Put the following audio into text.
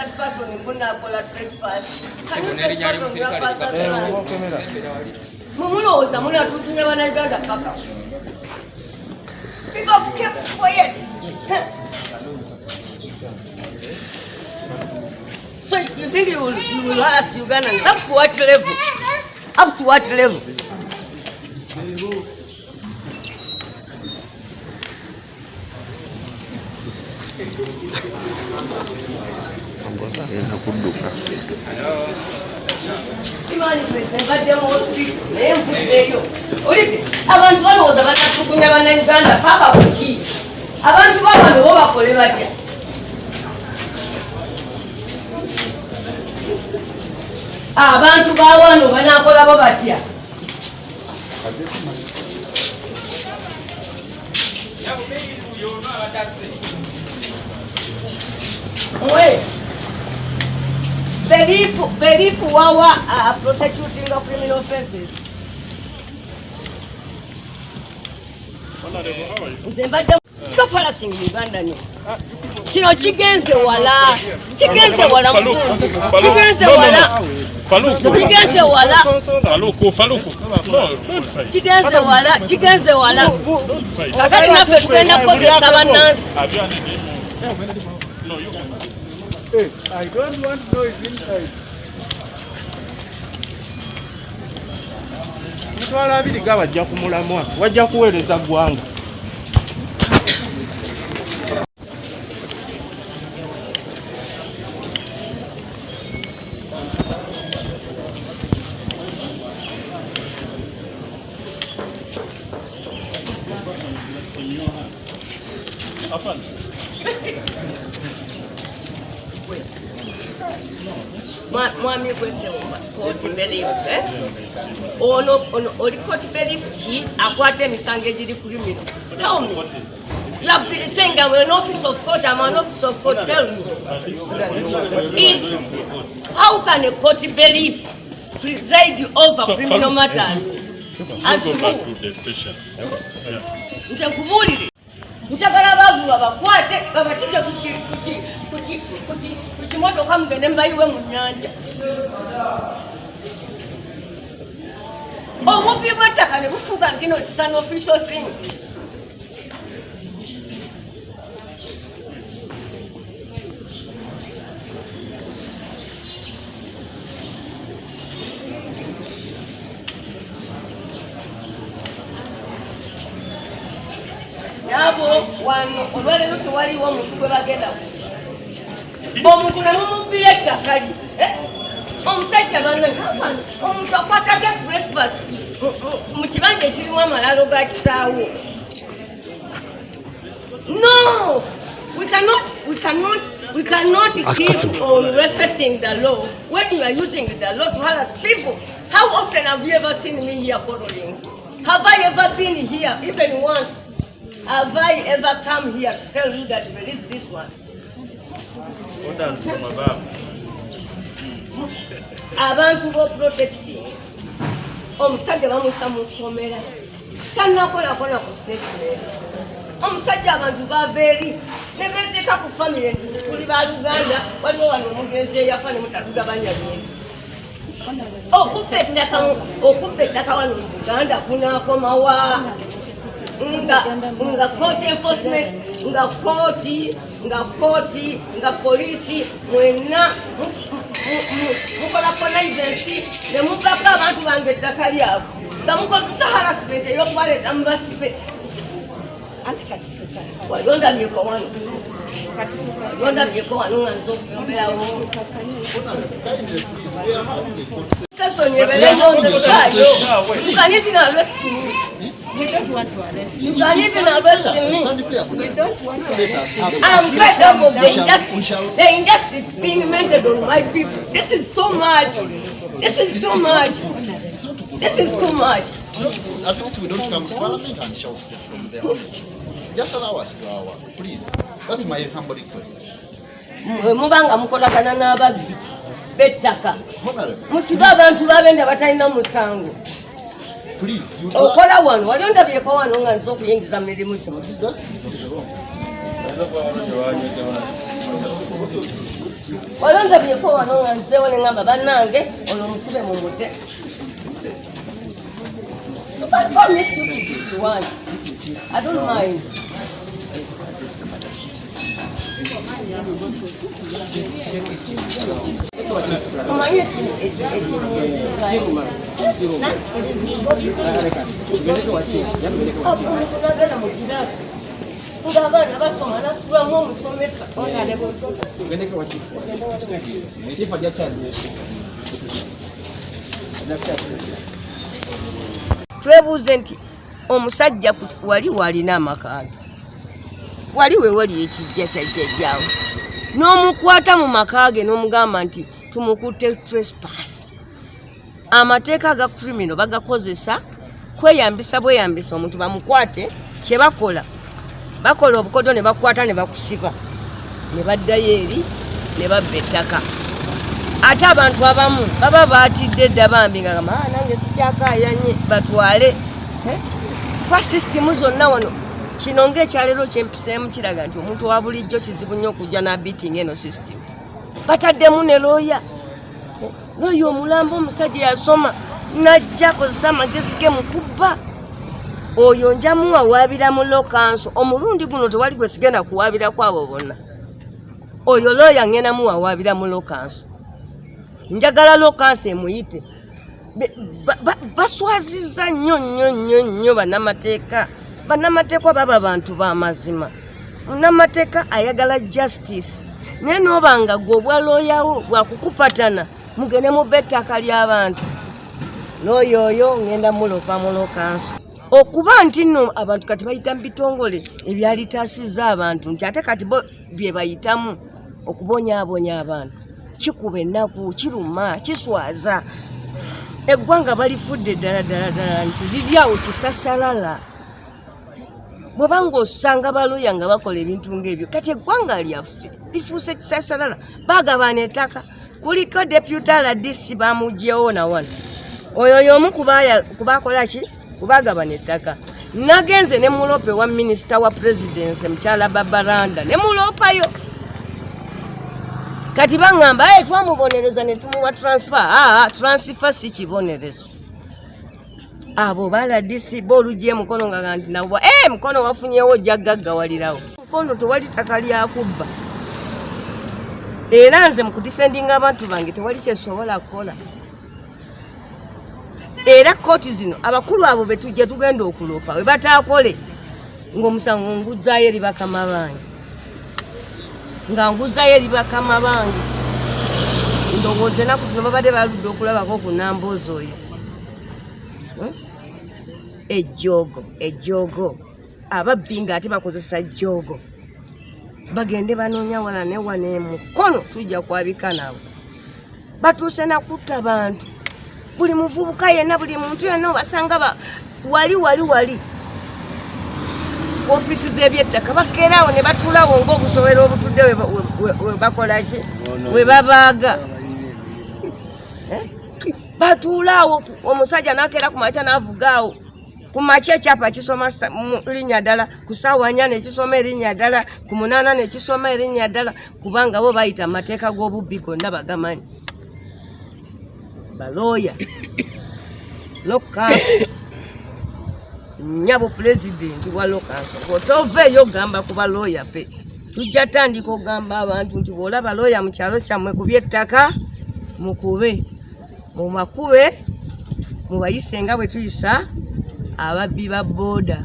That person mbunakola trespass. Can you trespass on your father's land? Mumulowooza munatutunya Bannayuganda paka? People have kept quiet. So you think you will harass Ugandans up to what level? Up to what level? Agenda kudduka. Simanyi, President, mbadde mu hospital naye nvuddeeyo. Olidde abantu balowooza banatugunya Bannayuganda paka kuki? Abantu babano bo bakole batya? Abantu bawano banakolabo batya? Mwe bailiff wawa prosecuting of criminal offenses. Nze mbadde. Stop harassing Ugandans. Kino kigenze wala, kigenze wala, kigenze wala, kigenze wala. Faluku, Faluku. No, don't fight. Kigenze wala, kigenze wala. Don't fight. Kakati naffe tugenda kukozesa bannansi. Have you any name? No, you can. Hey, I don't want noise inside. 20,000 ga bajja ku mulamwa, wajja kuweereza ggwanga. Afande. Mwami Kwesewuma, court bailiff, eh? Ono oli court bailiff ki akwata emisango egiri criminal? Tell me. You have been saying I'm an office of court, I'm an office of court. Tell me. Is how can a court bailiff preside over criminal Farouk, matters? As Go back who? to the station. Yeah. Nze nkubuulire, njagala abaavu babakwate, babatike ku kimotoka, mugende mubayiwe mu nnyanja. Obubbi bw'ettaka ne bufuuka nti no, it's an official thing. Naabo wano olwaleero tewaliwo omuntu gwe bagenda kusiba. Omuntu ne mumubbira ettaka lye. Eh? Omusajja bannange, omuntu akwata atya trespass mu kibanja ekirimu amalaalo ga kitaawo? No, we cannot, we cannot, we cannot keep on respecting the law when you are using the law to harass people. How often have you ever seen me here quarreling? Have I ever been here even once? Have I ever come here to tell you that release this one? Orders from above. Abantu bo protecting, omusajja bamusa mu kkomera, tannakolakona ku statement. Omusajja, abantu bava eri ne bezeeka ku famire nti tuli baluganda. Waliwo wano omugenzi eyafa ne mutatugabanya bintu. Okubba ettaka wano mu Buganda kunakomawa nga court enforcement, nga kooti, nga poliisi, mwenna mukola connivance ne mubbako abantu bange ettaka lyabwe, nga mukozesa harassment ey'okubaleeta mubasibe? Wali ondabyeko wano? Wali ondabyeko wano nga nze okubeerawo session ebeereyo? Nze saayo. You can even arrest me. We don't want to arrest You can even arrest me. It's unfair. We don't want to Let arrest us have I'm fed up of the We injustice. shall- The injustice being meted on my people. This is too much. This is too It's not much. good. It's not good. This is too much. It's not good. At least we don't come to parliament and shout from there, honestly. Just allow us to do our work, please. That's my humble request. Mwe muba nga mukolagana n'ababbi b'ettaka. Honorable, Musibe abantu babenda batalina musango. please. You Okola wano, wali ondabyeko wano nga nze okuyingiza mu mirimu gyo? This is wrong. Wali ondabyeko wano nga nzeewo ne ŋŋamba bannange ono omusibe mu mute. You can call me stupid if you want. I don't mind. Omanyi ekinagenda mu kirasi ng'abaana basoma nasitulamu omusomesa. Twebuuze nti omusajja wali walina amaka ge, wali we wali ekijja kya jjajjaawe, n'omukwata mu maka ge n'omugamba nti tumukutte trespass. Amateeka aga criminal bagakozesa kweyambisa bweyambisa omuntu bamukwate. Kye bakola, bakola obukodo ne bakwata ne bakusiba ne baddayo eri ne babba ettaka. Ate abantu abamu baba baatidde dda bambi nga gamba, "Ah, nange sikyakaayanye batwale." Twa sisitimu zonna wano kino ng'ekyaleero kyempiseemu kiraga nti omuntu wa bulijjo kizibu nnyo okujja n'abiitinga eno sisitimu. Bataddemu ne looya, looya omulamba, omusajja yasoma najja akozesa amagezi ge mu kubba. Oyo nja muwawaabira mu law council. Omulundi guno tewali gwe sigenda kuwaabirako abo bonna. Oyo looya ngenda muwawaabira mu law council. Njagala law council emuyite. Baswazizza nnyo nnyo nnyo nnyo bannamateeka. Bannamateeka baba bantu b'amazima. Munnamateeka ayagala justice, naye n'obanga gwe obwa looyawo bwakukupatana mugende mubba ettaka ly'abantu. Looya oyo ngenda mulopa mu law council. Okuba nti nno abantu kati bayita mu bitongole ebyalitaasizza abantu, nti ate kati bo bye bayitamu okubonyaabonya abantu, kikuba ennaku, kiruma, kiswaza. Eggwanga balifudde ddala ddala ddala nti liri awo kisasalala. Bw'oba ng'osanga balooya nga bakola ebintu ng'ebyo, kati eggwanga lyaffe lifuuse kisasalala. Baagabana ettaka, kuliko deputy RDC bamugyewo na wano. Oyo y'omu kubakola ki kubagabana ettaka. Nagenze ne mulope wa minisita wa presidency, mukyala Babaranda, ne mulopayo. Kati baŋŋamba, "Aye twamubonereza ne tumuwa transfer." Aa, transfer si kibonerezo. Abo ba RDC bo olugya emukono nga nti nabwa mukono wafunyewo ojja gaggawalirawo. Mukono tewali ttaka lyakubba, era nze mu kudifendinga abantu bange tewali kyesobola kukola. Era kooti zino abakulu abo betujja tugenda okulopa we bataakole ng'omusango nguzaayo eri bakama bange, nga nguzaayo eri bakama bange. Ndowooza ennaku zino babadde baludde okulabako ku Namboozi oyo. Ejjoogo ejjoogo, ababbi ng'ate bakozesa jjoogo, bagende banoonya wala ne wano emukono tujja kwabika nabo. Batuuse nakutta bantu. Buli muvubuka yenna, buli muntu yenna obasanga wali wali wali ofiisi z'ebyettaka, bakeeraawo ne batuulawo ng'obusobera obutudde we bakola ki, we babaaga. Batuulaawo, omusajja n'akeera ku makya n'avugaawo ku makya, ekyapa kisoma linnya ddala, ku ssaawa 4 nekisoma erinnya ddala, ku 8 nekisoma erinnya ddala, kubanga bo bayita amateeka g'obubbi gonna bagamanyi. Balooya loka, nyabo pulezidenti wa law council, bw'otova eyo ogamba ku balooya fe tujja tandika ogamba abantu nti bw'olaba looya mu kyalo kyammwe ku by'ettaka, mukube, mumakube, mubayise nga bwe tuyisa ababbi ba booda.